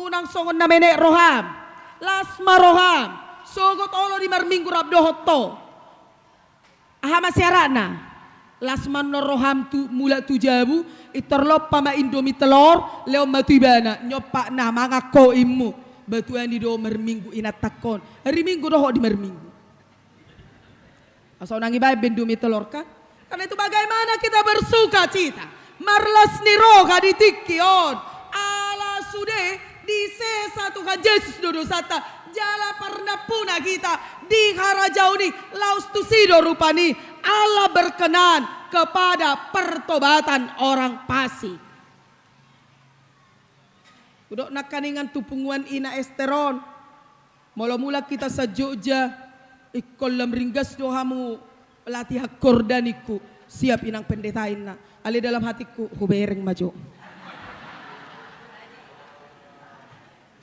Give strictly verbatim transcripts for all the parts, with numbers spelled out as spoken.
nang songon na menek roham. Las ma roham. Sogot olo di marminggu rap dohot ho. Aha ma syaratna? Las ma annon roham tu, mulak tu jabu, pintor lompa ma Indomie telor, lehon ma tu ibana, nyompakna mangan ho immu. Batuan i do marminggu inantangkon. Hari Minggu dohot di marminggu. Asa unang ibaen be Indomie telor kan? Karena itu bagaimana kita bersukacita, marlas ni roha di tingki on. Ala sude disesa Tuhan Jesus do dosanta, jala parnampuna hita di harajaon i, laos tusi do rupani Allah berkenan kepada pertobatan orang fasik. Hudok nangkaningan tu punguan ina Ester on. Molo mulak hita sian Jogja, ingkon lam ringgas do hamu latihan korda ningku. Siap inang pendeta inna. Alai dalam hatingku, hubereng ma jo.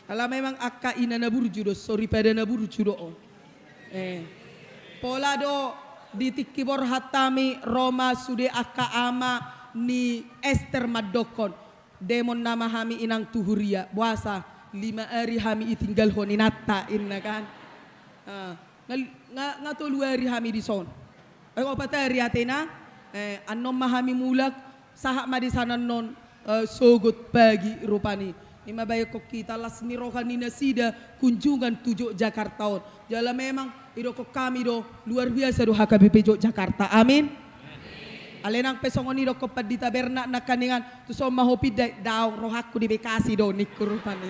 Ala memang angka ina na burju do, soripada na burju do on. Eh. Pola do di tingki borhat hami ro ma sude angka ama ni Ester mandokkon. Demon nama hami inang tu huria, boasa lima ari hami itinggalhon inanta, inna kan. Ah, nga, nga, nga tolu ari hami dison. Eh, opat ari atena, eh, annon ma hami mulak, sahat ma di sana annon, eh, sogot pagi rupani. Ima bahenon hita las ni roha ni nasida kunjungan tu Jogjakarta on. Jala memang idokkon hami do, luar biasa do H K B P Jogjakarta. Amin. Alai nang pe songon i dokkon pandita Bernard nangkaningan, tu son ma ho pinda, daong, rohangku di Bekasi do ningku rupani.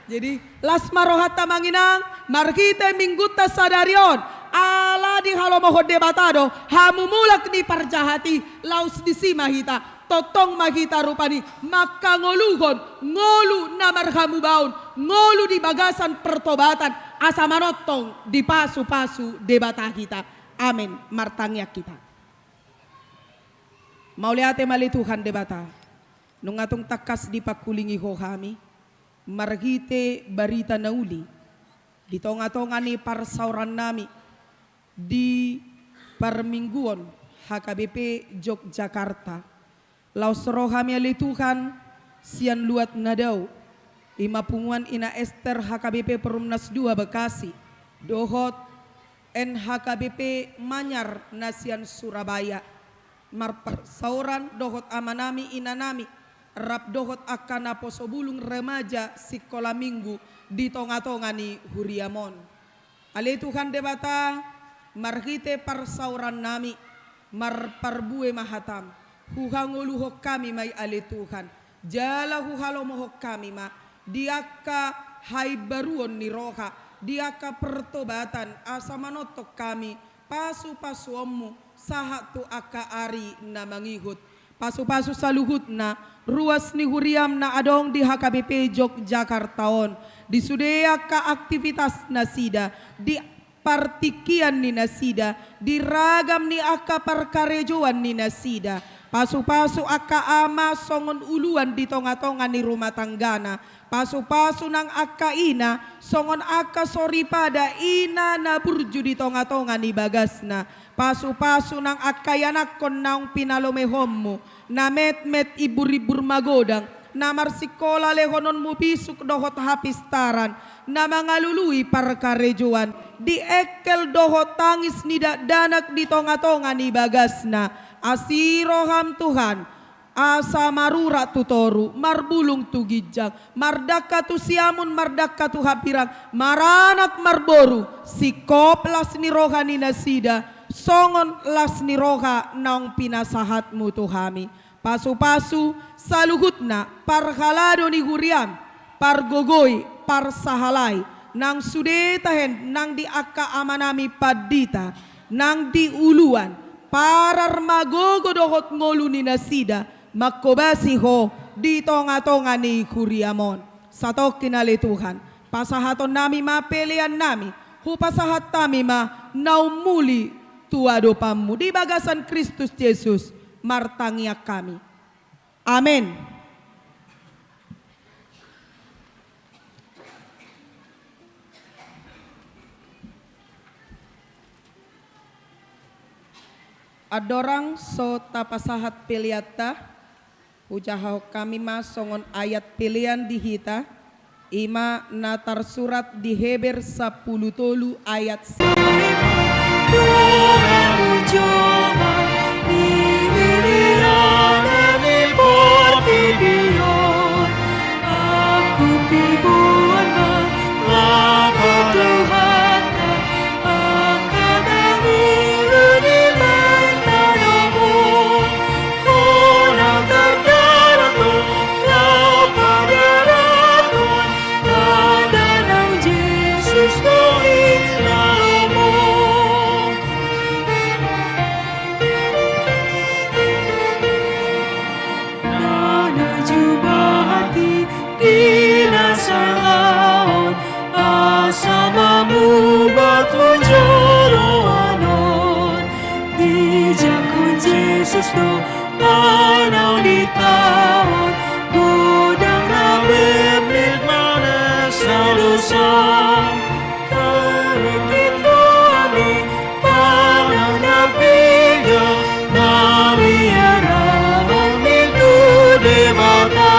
Jadi, las ma rohanta amang inang, marhite minggunta sadari on, ala dihalomohon Debata do hamumulak ni parjahat i, laos disi ma hita, tongtong ma hita rupani mangkangoluhon ngolu na marhamubaon, ngolu di bagasan pertobatan, asa manongtong dipasupasu Debata hita. Amin. Martangiang hita. Mauliate ma ale Tuhan Debata, nunga tung tangkas dipangkulingi Ho hami marhite barita na uli di tongatonga ni parsaorannami di parmingguon H K B P Jogjakarta. Laos ro hami ale Tuhan sian luat na dao, ima punguan ina Ester H K B P Perumnas dua Bekasi, dohot N H K B P Manyar na sian Surabaya, marparsaoran dohot amanami inanami, rap dohot angka naposo bulung remaja sikola minggu di tongatonga ni huriam on. Ale Tuhan Debata, marhite parsaorannami, marparbue ma hatam, huhangoluhon hami ma i ale Tuhan, jala huhalomohon hami ma di angka haimbaruon ni roha, di angka pertobatan, asa manongtong hami pasupasuonmu sahat tu angka ari na mangihut. Pasupasu saluhutna ruas ni huriam na adong di H K B P Jogjakarta on, di sude angka aktivitas nasida, di partingkian ni nasida, di ragam ni angka parkarejoan ni nasida. Pasupasu angka ama songon uluan di tongatonga ni rumah tanggana. Pasupasu nang angka ina songon angka soripada ina na burju di tongatonga ni bagasna. Pasupasu nang angka ianakhon naung pinalomehonmu, na metmet, imburimbur magodang, na marsikola lehononmu bisuk dohot hapistaran, na mangalului parkarejoan, di engkel dohot tangis ni dakdanak di tongatonga ni bagasna. Asi roham Tuhan, asa marurat tu toru, marbulung tu ginjang, mardangka tu siamun, mardangka tu hambirang, maranak marboru, singkop las ni roha ni nasida, songon las ni roha naung pinasahatmu tu hami. Pasupasu saluhutna parhalado ni huriam, pargogoi, parsahalai, nang sude tahen nang di angka amanami pandita, nang di uluan, parar ma gogo dohot ngolu ni nasida, mangkobasi ho di tongatonga ni huriam on. Satongkin ale Tuhan, pasahatonnami ma peleannami, hupasahat hami ma na ummuli tu adopanmu di bagasan Kristus Jesus, martangiang hami. Amen. Andorang so tapasahat peleanta, hujahahon hami ma songon ayat pelean di hita, Ima na tarsurat di Heber sampulu tolu ayat. Di na salaon asa mamungka tu joloan on. Dijangkon Jesus do manang ditaon, godang na bermit manesa dosa. Tarikit hami manang na piga na miarahon mi tu Debata.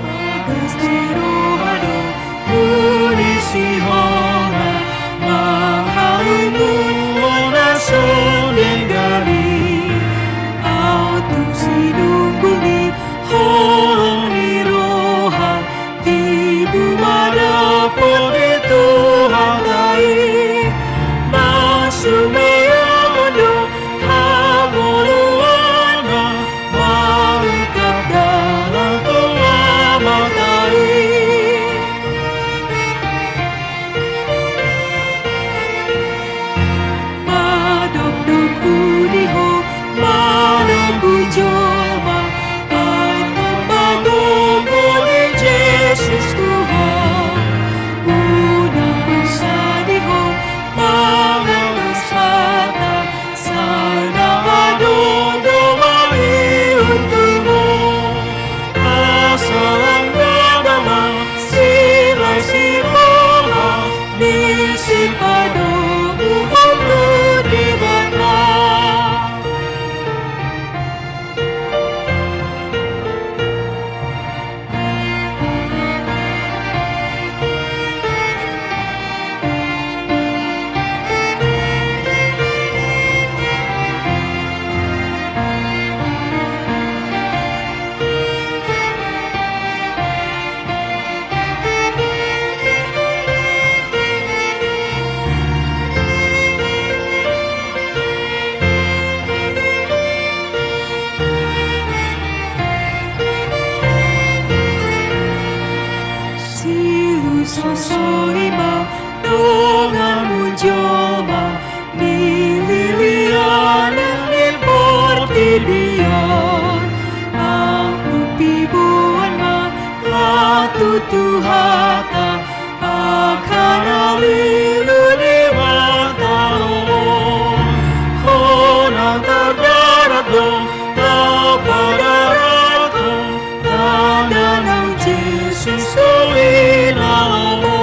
Bagas ni roha do, uli sihona, manghaholongi na so denggan i. Ahu tung sinunggul ni holong ni roha, tibu mandapot di Tuhanta i. Masumaon do hangoluanna, mangungkap dalan tu Amanta i. Madokdok hu di ho, madokdok hu jolma, antong patogu ni Jesus tu ho. Unang bangsa di ho, mangalos hata, sai ndang adong do mangihut tu ho. Asa lang damang, silas ni roha, ni sipadomu ho tu Debata. Silus ho songon i ma donganmu jolma, nililianan ni portibi on. Angkup iboan ma laho tu Tuhanta, angka na lilu di mata lomo. Unang tardarat do na padarathon, tanda naung Jesus do i na lomo.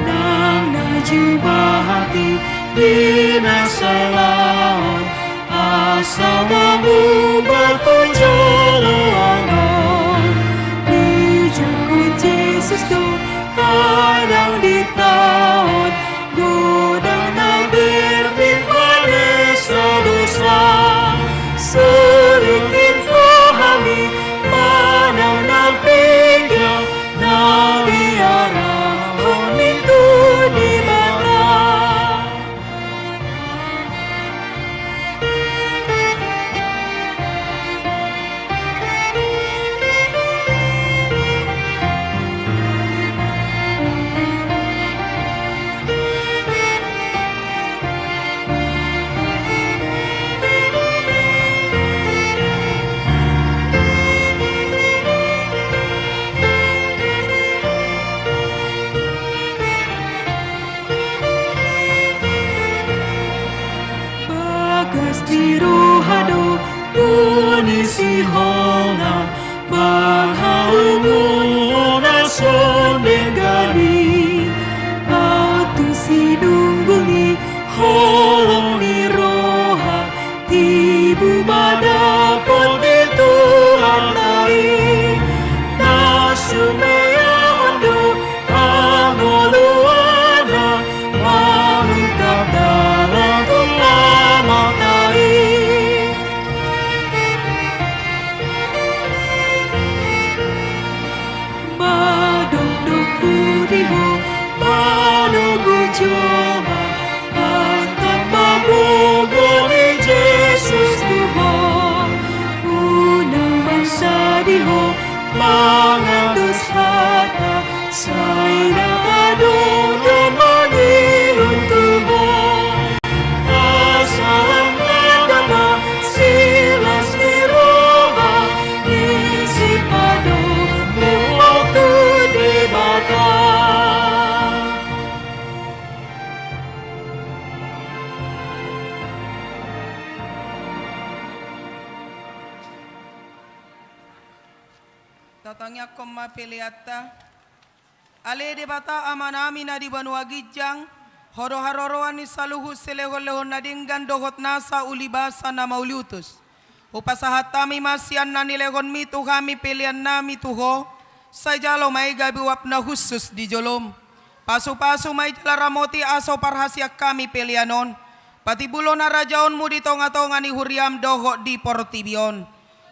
Nang na jumahati di na salaon, asa mamungka tu joloan on. Dijangkon Jesus do, ndang ditaon, godang na bermit manesa dosa. Sorikin ho hami manang na piga na miarahon mi tu Debata. Gas ni roha do, buni sihonga, manghaumulhon na so denggan i. Aut tung sidunggul ni holong ni roha, tibu ma dapot di Tuhanta i. Na sumeang do hangoluanna, mangungkap dalan tu Amanta i. Madongdong hu di ho, manogu jolma, antap ma gogo ni Jesus tu ho. Unang mansadi ho mangandos hata, sai na adong do mangihut tu ho. Asa lam na dang silas ni roha, ni sipadomu ho tu Debata. Tatangiangkon ma peleanta. Ale Debata Amanami na di banua ginjang, Ho do haroroan ni saluhut silehonlehon na denggan dohot nasa ulibasa na mauliutus. Hupasahat hami ma sian na nilehonMi tu hami peleannami tu Ho, sai jalo ma i gabe uap na hushus di joloM. Pasupasu ma i jala ramoti asa huparhaseang hami pelean on, patimbulhon harajaonMu di tongatonga ni huriaM dohot di portibi on.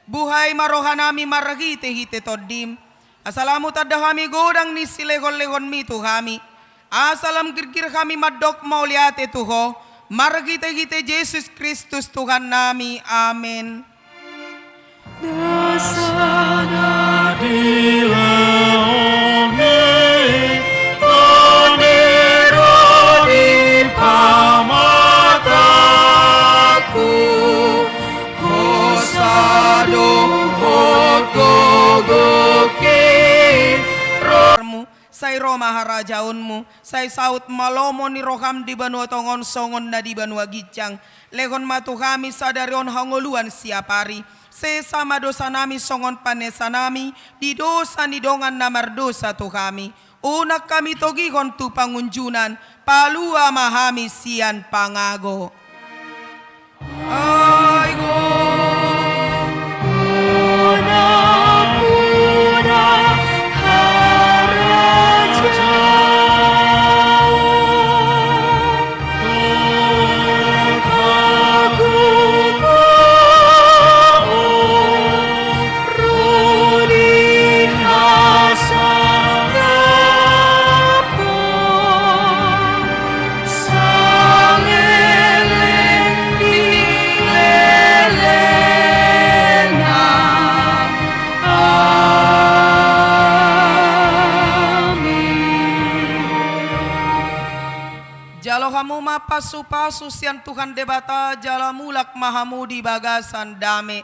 Buhai ma rohanami marhitehite TondiM, asa lam hutanda hami godang ni silehonlehonMi tu hami, asa lam girgir hami mandok mauliate tu Ho, marhitehite Jesus Kristus Tuhannami. Amen. Nasa na dilehonMi, Tondi ro di pamatangku, hosa dohot gogo ni rohaMu, sai ro ma harajaonMu, sai saut ma lomo ni rohaM di banua tonga on songon na di banua ginjang. Lehon ma tu hami sadari on hangoluan siapari. Sesa ma dosanami songon panesanami di dosa ni dongan na mardosa tu hami. Unang hami togihon tu pangunjunan, palua ma hami sian pangago. Ai Ho, unang muna harajaon, hagogoon, ro di hasangapon, saleleng ni lelengna. Amin. Jalo hamu ma pasupasu sian Tuhan Debata, jala mulak ma hamu di bagasan dame.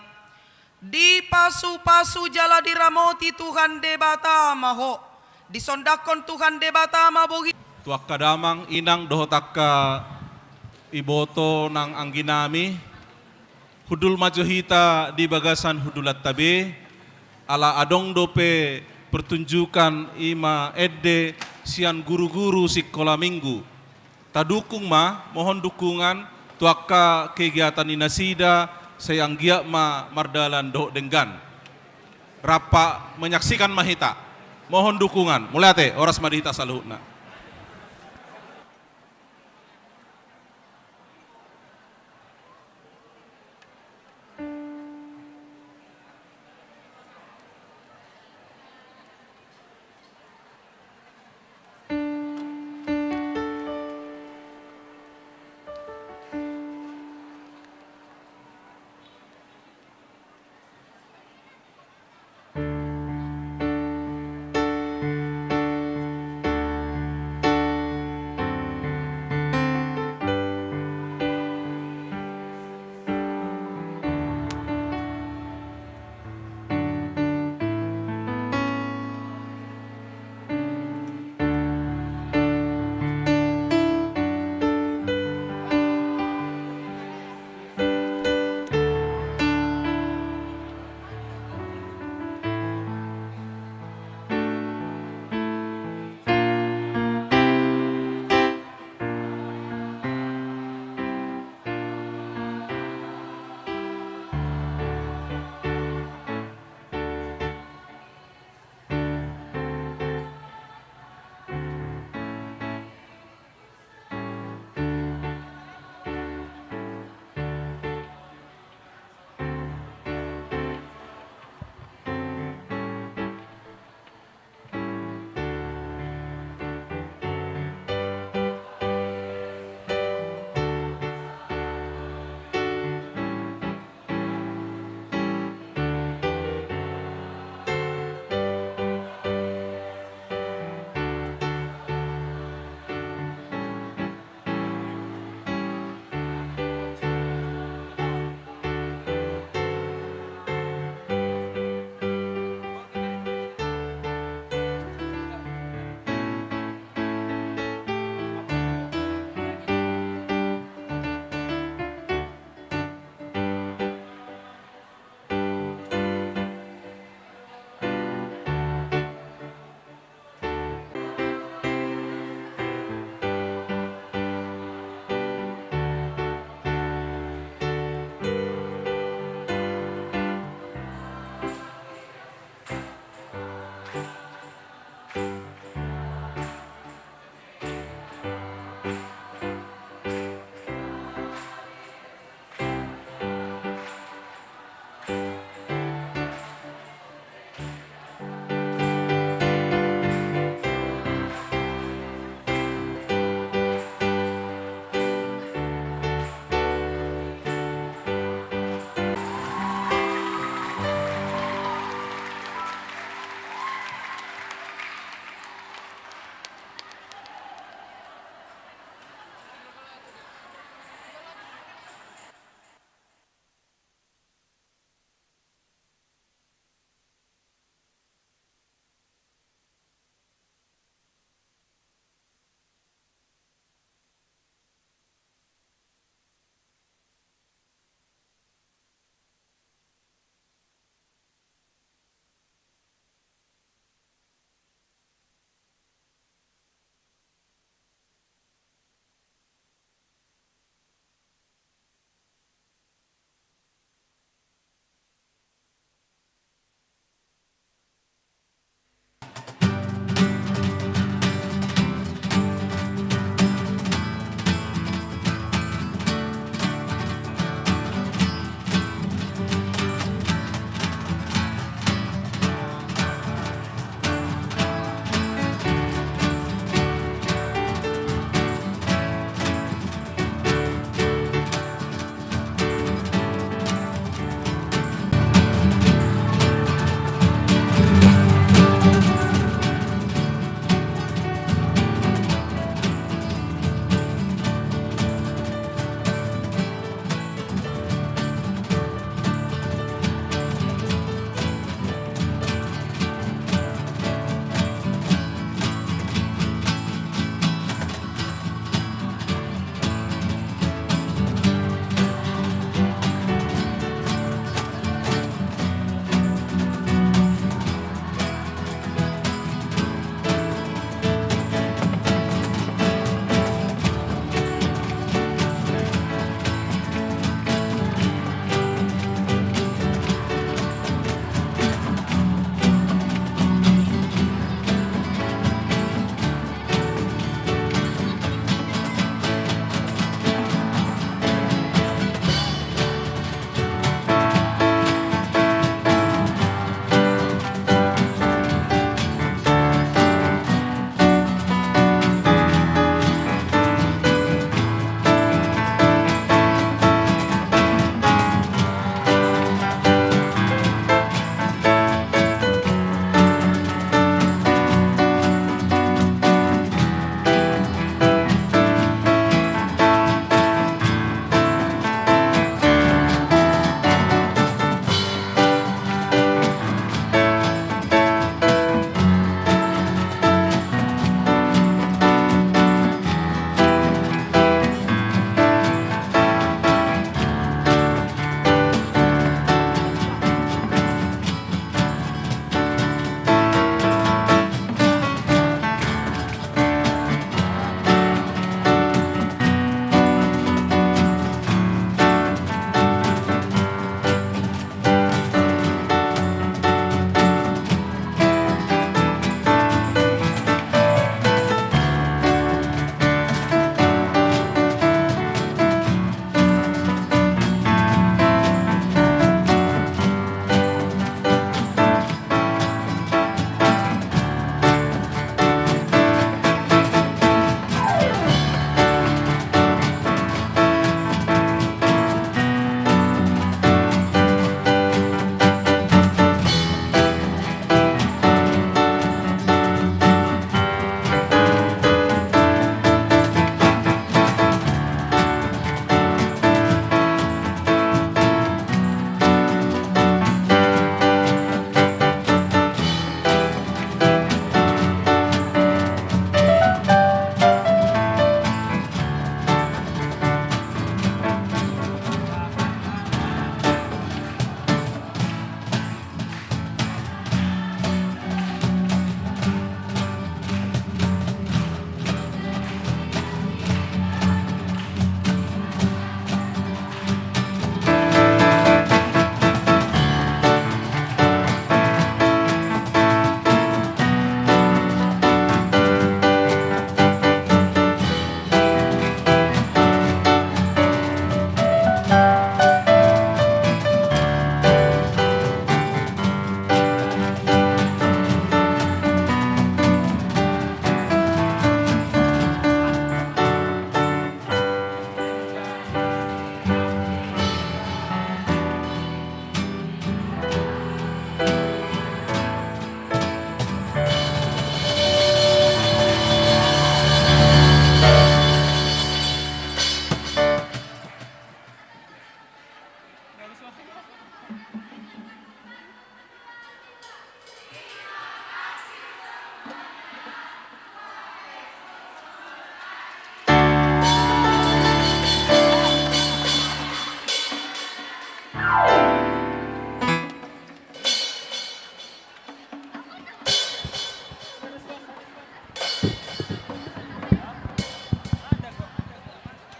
Dipasupasu jala diramoti Tuhan Debata ma ho. Disondangkon Tuhan Debata ma bohi. Tu angka damang, inang dohot angka iboto nang angginami, hundul ma jo hita di bagasan hundulanta be, ala adong dope pertunjukan, i ma ende sian guru-guru sikola minggu. Tadukung ma, mohon dukungan tu angka kegiatan ni nasida, sai anggiat ma mardalan dohot denggan. Rap menyaksikan ma hita. Mohon dukungan. Mauliate, horas ma di hita saluhutna.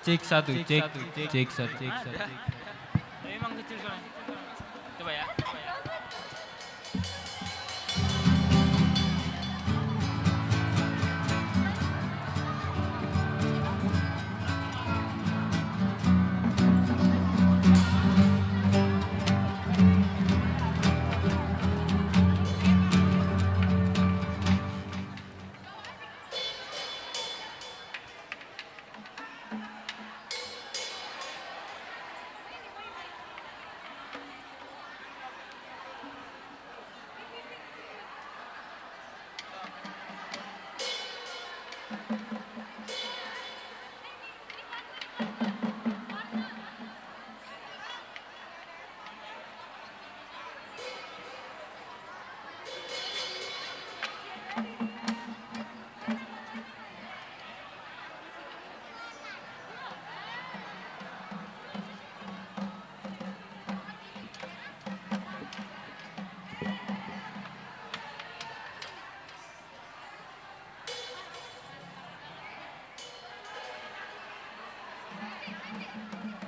Cek satu, cek, cek satu, cek satu. Memang kecil suaranya. Coba ya, coba ya.